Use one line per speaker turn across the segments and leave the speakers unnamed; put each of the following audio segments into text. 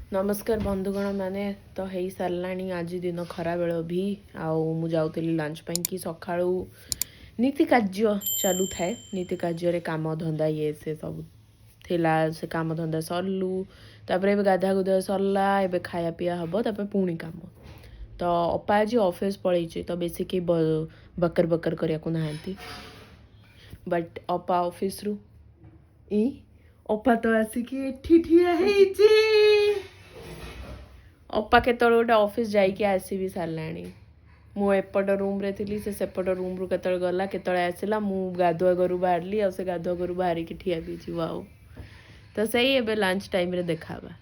ନମସ୍କାର ବନ୍ଧୁଗଣ ମାନେ, ତ ହେଇସାରିଲାଣି ଆଜି ଦିନ ଖରାବେଳ ବି। ଆଉ ମୁଁ ଯାଉଥିଲି ଲଞ୍ଚ ପାଇଁ କି ସକାଳୁ ନୀତି କାର୍ଯ୍ୟ ଚାଲୁଥାଏ। ନୀତି କାର୍ଯ୍ୟରେ କାମ ଧନ୍ଦା ଇଏ ସେ ସବୁ ଥିଲା। ସେ କାମ ଧନ୍ଦା ସରିଲୁ, ତାପରେ ଏବେ ଗାଧା ଗୁଧା ସରିଲା, ଏବେ ଖାଇବା ପିଇବା ହେବ, ତାପରେ ପୁଣି କାମ। ତ ଅପା ଆଜି ଅଫିସ୍ ପଳେଇଛି, ତ ବେଶୀ କେହି ବକର ବକର କରିବାକୁ ନାହାନ୍ତି। ବଟ୍ ଅପା ଅଫିସରୁ ଇ ଅପା ତ ଆସିକି ଏଠି ଠିଆ ହେଇଛି। ଅପା କେତେବେଳେ ଗୋଟେ ଅଫିସ୍ ଯାଇକି ଆସି ବି ସାରିଲାଣି। ମୁଁ ଏପଟ ରୁମ୍ରେ ଥିଲି, ସେ ସେପଟ ରୁମ୍ରୁ କେତେବେଳେ ଗଲା, କେତେବେଳେ ଆସିଲା। ମୁଁ ଗାଧୁଆ ଘରୁ ବାହାରିଲି, ଆଉ ସେ ଗାଧୁଆ ଘରୁ ବାହାରିକି ଠିଆ ବି ଯିବ। ଆଉ ତ ସେଇ ଏବେ ଲଞ୍ଚ ଟାଇମ୍ରେ ଦେଖାହେବା।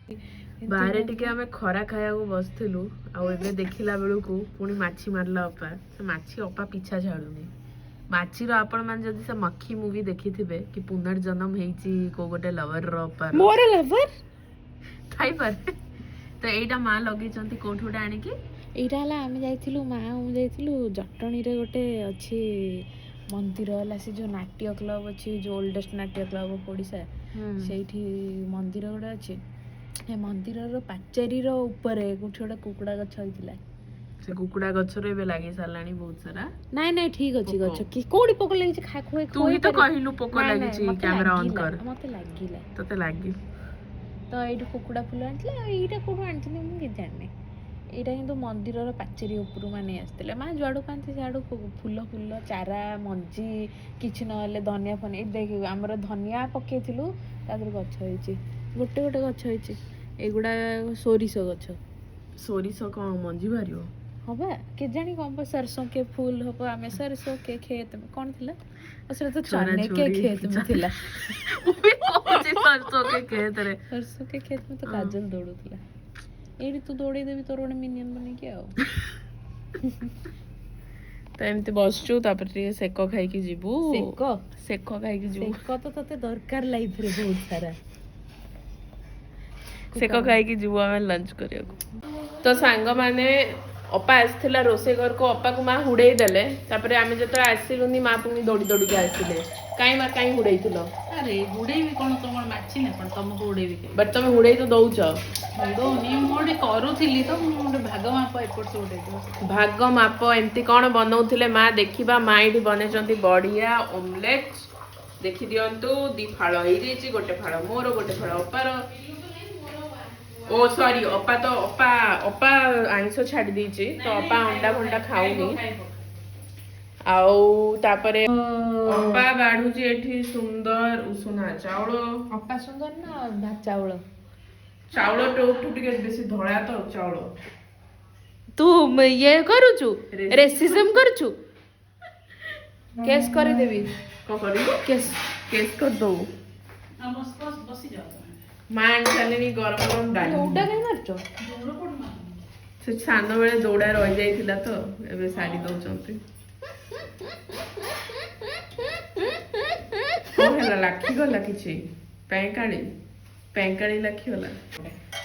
ବାହାରେ ଟିକେ ଆମେ ଖରା ଖାଇବାକୁ ବସିଥିଲୁ, ଆଉ ଏବେ ଦେଖିଲା ବେଳକୁ ପୁଣି ମାଛି ମାରିଲା ଅପା। ସେ ମାଛି ଅପା ପିଛା ଛାଡୁନି ମାଛିର। ଆପଣମାନେ ଯଦି ସେ ମକ୍ଷୀ ମୁଭି ଦେଖିଥିବେ କି ପୁନର୍ଜନ୍ମ ହେଇଛି କୋଉ ଗୋଟେ ଲଭରର, ଅପାର।
ମୋର ଲଭର।
ଥାଇପାରେ। ତ ଏଇଟା ମା ଲଗେଇଛନ୍ତି କୋଉଠୁ ଗୋଟେ ଆଣିକି।
ଏଇଟା ହେଲା ଆମେ ଯାଇଥିଲୁ, ମା ମୁଁ ଯାଇଥିଲୁ ଜଟଣୀରେ ଗୋଟେ ଅଛି ମନ୍ଦିର ହେଲା, ସେ ଯେଉଁ ନାଟ୍ୟ କ୍ଲବ ଅଛି, ଯେଉଁ ଓଲ୍ଡେଷ୍ଟ ନାଟ୍ୟ କ୍ଲବ ଅଫ୍ ଓଡ଼ିଶା, ସେଇଠି ମନ୍ଦିର ଗୋଟେ ଅଛି। ସେ ମନ୍ଦିରର ପାଚେରୀର ଉପରେ କୋଉଠି ଗୋଟେ କୁକୁଡ଼ା ଗଛ ହେଇଥିଲା।
ସେ କୁକୁଡ଼ା ଗଛରେ ଏବେ ଲାଗି ସାରିଲାଣି ବହୁତ ସାରା।
ନାଇଁ ନାଇଁ, ଠିକ ଅଛି।
ପୋକ।
ଗଛ କି କୋଉଠି ପୋକ ଲାଗିଛି ଖା ଖୁଆଇ।
ତୁ ହିଁ ତ କହିଲୁ ପୋକ ଲାଗିଛି, କ୍ୟାମେରା ଅନ୍ କର।
ମତେ ଲାଗିଲା।
ତତେ ଲାଗି
ତ ଏଇଠୁ କୁକୁଡ଼ା ଫୁଲ ଆଣିଥିଲେ, ଆଉ ଏଇଟା କୋଉଠୁ ଆଣିଛନ୍ତି ମୁଁ କିଛି ଜାଣିନି। ଏଇଟା କିନ୍ତୁ ମନ୍ଦିରର ପାଚେରୀ ଉପରୁ ମାନେ ଆସିଥିଲେ। ମା ଯୁଆଡ଼ୁ ପାଆନ୍ତି ସିଆଡ଼ୁ ଫୁଲ ଫୁଲ ଚାରା ମଞ୍ଜି, କିଛି ନହେଲେ ଧନିଆ ଫନିଆ। ଏଇଠି ଦେଖ, ଆମର ଧନିଆ ପକେଇଥିଲୁ, ତା ଦେହରେ ଗଛ ହେଇଛି, ଗୋଟେ ଗୋଟେ ଗଛ ହେଇଛି। ଏଗୁଡ଼ା ସୋରିଷ ଗଛ।
ସୋରିଷ କଣ ମଞ୍ଜି ବାହାରିବ?
ହଁ ବା, କେଜାଣି କଣ ବା। सरसों के फूल ହବ, ଆମେ सरसों के खेत में କଣ ଥିଲା? ଆଉ ସେଟା ତ
छोरा
चने के
छोरी।
खेत में ଥିଲା।
ମୁଁ ବି କହୁଛି सरसों के खेତରେ।
सरसों के खेत में ତ
ହଁ।
କାଜଲ ଦୌଡୁଥିଲା। ଏଇଠି ତୁ ଦୌଡେଇ ଦେବି ତୋର ଗୋଟେ ମିନିୟନ ବନେଇକି ଆଉ।
ତ ଏମିତି ବସିଛୁ, ତାପରେ ଟିକେ ସେକ ଖାଇକି ଯିବୁ।
ସେକ?
ସେକ ଖାଇକି ଯିବୁ।
ସେକ ତ ତତେ ଦରକାର ଲାଇଫରେ ବହୁତ ସାରା।
ସେକ ଖାଇକି ଯିବୁ ଆମେ ଲଞ୍ଚ କରିବାକୁ। ତ ସାଙ୍ଗମାନେ, ଅପା ଆସିଥିଲା ରୋଷେଇ ଘରକୁ, ଅପାକୁ ମା ହୁଡେଇ ଦେଲେ। ତାପରେ ଆମେ ଯେତେବେଳେ ଆସିଲୁନି, ମା ପୁଣି ଦୌଡ଼ି ଦୌଡ଼ିକି ଆସିଲେ। କାଇଁ ମା, କାଇଁ ହୁଡେଇଥିଲ?
ଆରେ ଉଡେଇବି କଣ? ତମର ମାଛି ନା କଣ ତମକୁ ଉଡେଇବି କାଇଁ?
ବଟ୍ ତମେ ହୁଡେଇ ତ ଦଉଛ।
ଉଡଉନି, ମୁଁ ଗୋଟେ କରୁଥିଲି ତ, ମୁଁ ଗୋଟେ ଭାଗ ମାପ ଏପଟ ସେପଟ ହେଇଥିବ।
ଭାଗ ମାପ ଏମିତି କଣ ବନଉଥିଲେ ମା, ଦେଖିବା। ମା ଏଇଠି ବନେଇଛନ୍ତି ବଢିଆ ଓମଲେଟ, ଦେଖିଦିଅନ୍ତୁ। ଦି ଫାଳ ହେଇଯାଇଛି, ଗୋଟେ ଫାଳ ମୋର, ଗୋଟେ ଫାଳ ଅପାର। ଓ ସରି, ଅପା ତ ଅପା ଅପା ଆଇଁଷ ଛାଡି ଦେଇଛି, ତ ଅପା ଅଣ୍ଡା ଫଣ୍ଡା ଖାଉନି। ଆଉ ତାପରେ ଅପା ବାଢୁଛି ଏଠି ସୁନ୍ଦର ଉଷୁନା ଚାଉଳ।
ଅପା ସୁନ୍ଦର ନା ଭାତ ଚାଉଳ?
ଚାଉଳ ଟୋଠୁ ଟିକେ ବେଶୀ ଧଳା ତ ଚାଉଳ।
ତୁ ଇଏ କରୁଛୁ, ରେସିଜମ କରୁଛୁ, କେସ୍ କରିଦେବି।
କଣ କରିବୁ?
କେସ୍।
କେସ୍ କରିଦବୁ।
ଆଉ ବସ ବସ, ବସିଯାଅ ତମେ।
ମା ଆଣି ସାରିଲେଣି ଗରମ ଗରମ ଡାଲି।
ଦୌଡ଼ା କାଇଁ ମାରୁଛ?
ଦୌଡ଼ କୋଉଠି ମାରୁନି?
ସେ ସାନ ବେଳେ ଦୌଡ଼ା ରହିଯାଇଥିଲା ତ ଏବେ ସାରି ଦଉଛନ୍ତି। କଣ ହେଲା, ଲାଖିଗଲା କିଛି? ପେଁକାଳି ପେଁକାଳି ଲାଖିଗଲା।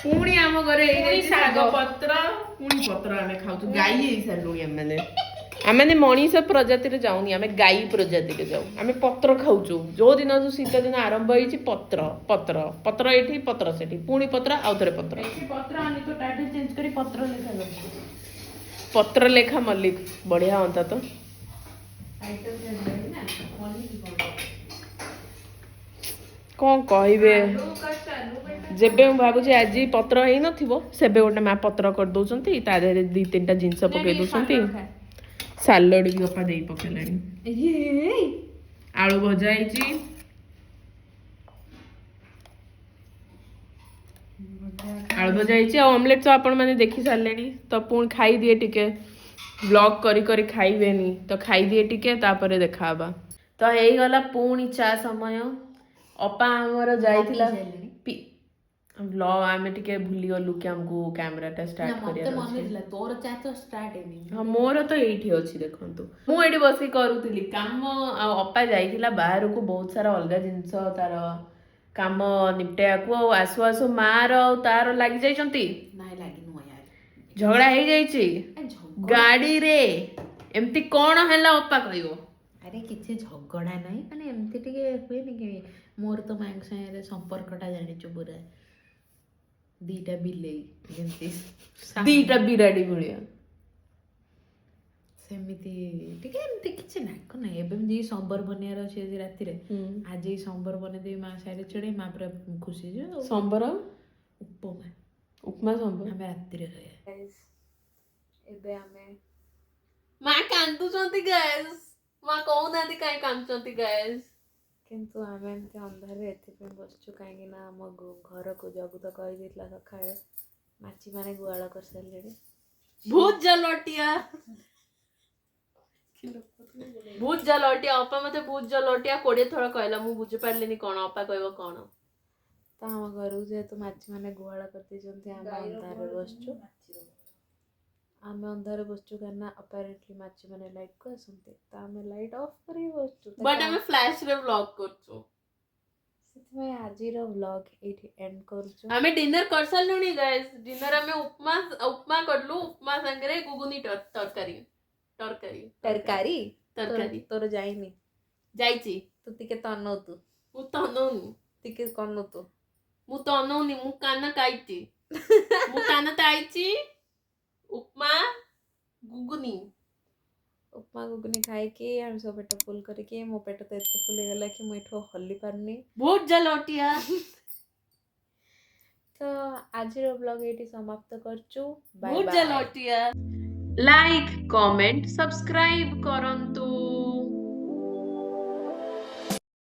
ପୁଣି ଆମ ଘରେ ହେଇଯାଇଛି ଶାଗ ପତ୍ର, ପୁଣି ପତ୍ର ଆମେ ଖାଉଛୁ। ଗାଈ ହେଇସାରିଲୁଣି ଆମେ। ଆମେ ମଣିଷ ପ୍ରଜାତିରେ ଯାଉନି, ଆମେ ଗାଈ ପ୍ରଜାତିରେ ଯାଉ। ଆମେ ପତ୍ର ଖାଉଛୁ। ଯୋଉ ଦିନରୁ ଶୀତ ଦିନ ଆରମ୍ଭ ହେଇଛି, ପତ୍ର ପତ୍ର ପତ୍ର, ଏଇଠି ପତ୍ର, ସେଠି ପୁଣି ପତ୍ର, ଆଉ ଥରେ ପତ୍ର।
ଏଠି ପତ୍ର ଆଣି ତ ଟାଇଟଲ ଚେଞ୍ଜ କରି ପତ୍ର ଲେଖା କରିଛି।
ପତ୍ର ଲେଖା ମଲ୍ଲିକ ବଢିଆ ହୁଅନ୍ତା ତ।
ଟାଇଟଲ ଚେଞ୍ଜ କରି ନା ମଲ୍ଲିକ କଣ?
କଣ କହିବେ, ଯେବେ ମୁଁ ଭାବୁଛି ଆଜି ପତ୍ର ହେଇନଥିବ, ସେବେ ଗୋଟେ ମା ପତ୍ର କରିଦଉଛନ୍ତି, ତା ଦେହରେ ଦି ତିନିଟା ଜିନିଷ ପକେଇ ଦଉଛନ୍ତି। ସାଲଡ ବି ଅପା ଦେଇ ପକେଇଲେଣି। ଆଳୁ ଭଜା ହେଇଛି। ଆଳୁ ଭଜା ହେଇଛି ଆଉ ଅମଲେଟ୍ ତ ଆପଣମାନେ ଦେଖି ସାରିଲେଣି। ତ ପୁଣି ଖାଇଦିଏ ଟିକେ, ବ୍ଲଗ୍ କରି କରି ଖାଇବେନି ତ, ଖାଇଦିଏ ଟିକେ, ତାପରେ ଦେଖାହବା। ତ ହେଇଗଲା ପୁଣି ଚା ସମୟ। ଅପା ଆମର ଯାଇଥିଲା ପି ବ୍ଲଗ୍, ଆମେ ଟିକେ ଭୁଲିଗଲୁ କି ଆମକୁ କ୍ୟାମେରାଟା ଷ୍ଟାର୍ଟ
ମତେ
କରିବାର
ମନେ
ଅଛି।
ଥିଲା, ତୋର ଚା ତ ଷ୍ଟାର୍ଟ ହେଇନି।
ହଁ, ମୋର ତ ଏଇଠି ଅଛି, ଦେଖନ୍ତୁ। ମୁଁ ଏଇଠି ବସିକି କରୁଥିଲି କାମ, ଆଉ ଅପା ଯାଇଥିଲା ବାହାରକୁ ବହୁତ ସାରା ଅଲଗା ଜିନିଷ ତାର କାମ ନିପଟେଇବାକୁ। ଆଉ ଆସୁ ଆସୁ ମାର ଆଉ ତାର ଲାଗି ଯାଇଛନ୍ତି।
ନାଇଁ, ଲାଗି ନୁହଁ ୟାର।
ଝଗଡ଼ା ହେଇଯାଇଛି।
ଏ ଝଗଡ଼ା
ଗାଡିରେ ଏମିତି କଣ ହେଲା, ଅପା କହିବ।
ଆରେ କିଛି ଝଗଡ଼ା ନାହିଁ, ମାନେ ଏମିତି ଟିକେ ହୁଏନି କି? ମୋର ତ ମାଙ୍କ ସାଙ୍ଗରେ ସମ୍ପର୍କଟା ଜାଣିଛୁ ପୁରା। ଦିଟା ବିଲେଇ ଯେମିତି
ଦିଟା ବିରାଡି ଭଳିଆ।
ସେମିତି ଟିକେ ଏମିତି କିଛି ନାକ ନାହିଁ। ଏବେ ମୁଁ ଯାଇ ସମ୍ବର ବନେଇବାର ଅଛି ଆଜି ରାତିରେ। ଆଜି ସମ୍ବର ବନେଇଦେବି, ମା ସାଇଡ଼୍ ଚଢ଼େଇ ମା ପୁରା ଖୁସି ହେଇଯିବ ଆଉ।
ସମ୍ବର?
ଉପମା।
ଉପମା ସମ୍ବର।
ଆମେ ରାତିରେ ଖାଇବା। ଏବେ ଆମେ
ମା କାନ୍ଦୁଛନ୍ତି ଗାଇସ୍। ମା କହୁନାହାନ୍ତି କାହିଁ କାନ୍ଦୁଛନ୍ତି ଗାଇସ୍।
କିନ୍ତୁ ଆମେ ଏମିତି ଅନ୍ଧାରରେ ଏଥିପାଇଁ ବସିଛୁ କାହିଁକି ନା ଆମ ଘରକୁ ଜଗୁ ତ କହିଦେଇଥିଲା ସକାଳେ, ମାଛିମାନେ ଗୁହାଳ କରିସାରିଲେଣି।
ଭୂତ ଜଲଟିଆ, ଭୂତ ଜଲଟିଆ। ଅପା ମତେ ଭୂତ ଜଲଟିଆ 20 ଥର କହିଲା। ମୁଁ ବୁଝିପାରିଲିନି କଣ ଅପା କହିବ କଣ।
ତ ଆମ ଘରକୁ ଯେହେତୁ ମାଛିମାନେ ଗୁହାଳ କରିଦେଇଛନ୍ତି, ଆମେ ଅନ୍ଧାରରେ ବସିଛୁ। ଆମେ ଅନ୍ଧାରରେ ବସିଛୁ କାହିଁକିନା ଆପାରେଣ୍ଟଲି ମାଛିମାନେ ଲାଇଟ୍କୁ ଆସନ୍ତି, ତ ଆମେ ଲାଇଟ୍ ଅଫ୍ କରିକି ବସିଛୁ ତ।
ବଟ୍ ଆମେ ଫ୍ଲାଶ ରେ ବ୍ଲଗ କରୁଛୁ।
ସେଥିପାଇଁ ଆଜିର ବ୍ଲଗ୍ ଏଇଠି ଏଣ୍ଡ କରୁଛୁ।
ଆମେ ଡିନର କରିସାରିଲୁଣି ଗାଇସ୍। ଡିନର ଆମେ ଉପମା ଉପମା କଲୁ, ଉପମା ସାଙ୍ଗରେ ଗୁଗୁନି ତରକାରୀ ତରକାରୀ।
ତରକାରୀ।
ତରକାରୀ।
ତୋର ଯାଇନି।
ଯାଇଛି।
ତୁ ଟିକେ ତନଉ ତୁ।
ମୁଁ ତନଉନି।
ଟିକେ କନୁ ତୁ।
ମୁଁ ତନଉନି, ମୁଁ କାନ କାଇଛି, ମୁଁ କାନ ତାଇଛି। ଉପମା ଗୁଗୁନି।
ଉପମା ଗୁଗୁନି ଖାଇକି ଆମେ ସବୁ ପେଟ ଫୁଲ୍ କରିକି, ମୋ ପେଟ ତ ଏତେ ଫୁଲ୍ ହେଇଗଲା କି ମୁଁ ଏଠୁ ହଲି ପାରୁନି।
ଭୂତ ଜଲଟିଆ।
ତ ଆଜିର ବ୍ଲଗ୍ ଏଇଠି ସମାପ୍ତ କରୁଛୁ। ବାଏ
ଭୂତ
ବାଏ।
ଜଲଟିଆ। ଲାଇକ୍, କମେଣ୍ଟ, ସବସ୍କ୍ରାଇବ କରନ୍ତୁ।